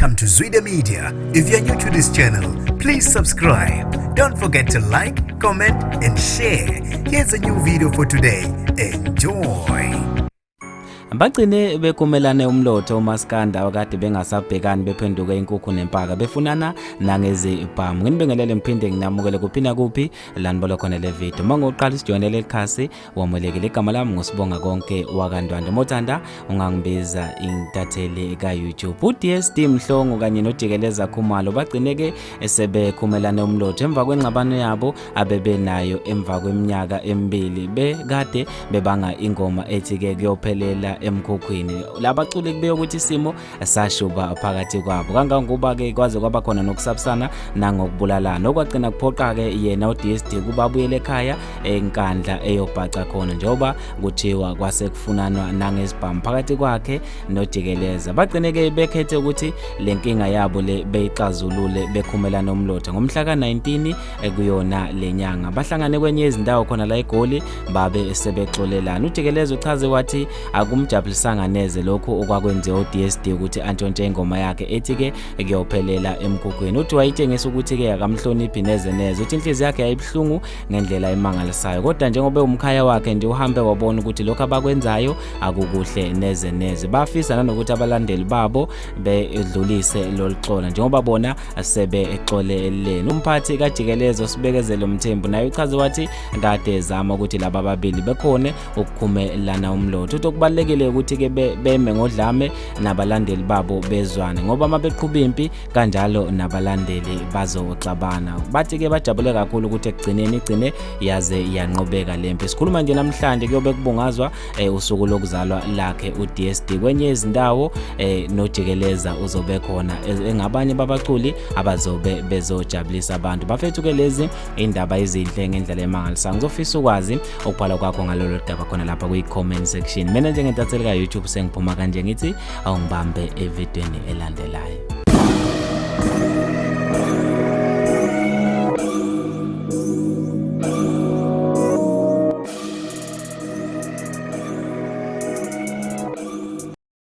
Welcome to Zwida Media. If you're new to this channel, please subscribe. Don't forget to like, comment, and share. Here's a new video for today. Enjoy. Bagcine bekhumelane umlotha omaskanda akade bengasabhekani, bephenduke inkukhu nempaka, befunana nangezibhamu. Nginibingelele ngiphinde nginamukele kuphi nakuphi la nibola khona le video. Uma ngoqala isijoyinele leli khasi, wamukelekile. Igama lami nguSibonga Konke wakaNdwandwe. Mothanda ungangibiza intatheli ka-YouTube. U-DSD Mhlongo kanye noJikeleza Khumalo bagcine-ke sebekhumelane umlotha emva kwengxabano yabo abebenayo emva kweminyaka emibili bekade bebanga ingoma ethi-ke "Kuyophelela Emkhukhwini". Labaculi kubeka ukuthi isimo sashuba phakathi kwabo kangangokuba-ke kwaze kwaba khona nokusabisana nangokubulalana, okwagcina kuphoqa-ke yena u-DSD kuba abuyele ekhaya eNkandla eyobhaca khona, njengoba kuthiwa kwase kufunanwa nangezibhamu phakathi kwakhe noJikeleza. Bagcine-ke bekhethe ukuthi le nkinga yabo le beyixazulule bekhumelana umlotha ngomhla ka-19 kuyona le nyanga. Bahlangane kwenye izindawo khona la eGoli, babe sebexolelana. UJikeleza uchaze wathi akumjabulisanga neze lokhu okwakwenziwa u-DSD ukuthi antshontshe ingoma yakhe ethi-ke "Kuyophelela Emkhukhwini". Uthi wayitshengisa ukuthi-ke akamhloniphi neze neze. Uthi inhliziyo yakhe yayibuhlungu ngendlela emangalisayo, kodwa njengoba umkhaya wakhe nje uhambe wabona ukuthi lokhu abakwenzayo akukuhle neze neze. Bafisa nanokuthi abalandeli babo bedlulise lolu xolo njengoba bona sebexolelene. Umphathi kaJikeleza, uSibekezelo Mthembu, naye uchaze wathi kade ezama ukuthi laba ababili bekhone ukukhumelana umlotha. Uthi okubalulekile ukuthi-ke beme ngodlame nabalandeli babo, bezwane, ngoba uma beqhuba impi kanjalo nabalandeli bazoxabana. Bathi-ke bajabule kakhulu ukuthi ekugcineni igcine yaze yanqobeka lempi. Sikhuluma nje namhlanje kuyobe kubungazwa usuku lokuzalwa lakhe u-DSD kwenye izindawo, noJikeleza uzobe khona engabanye babaculi abazobe bezojabulisa abantu. Bafethu-ke, lezi indaba ezinhle ngendlela emangalisayo. Ngizofisa ukwazi ukubhala kwakho ngalolu daba khona lapha kwi-comment section. Mina njengentatheli ka-YouTube sengiphuma kanje, ngithi awungibambe evidweni elandelayo.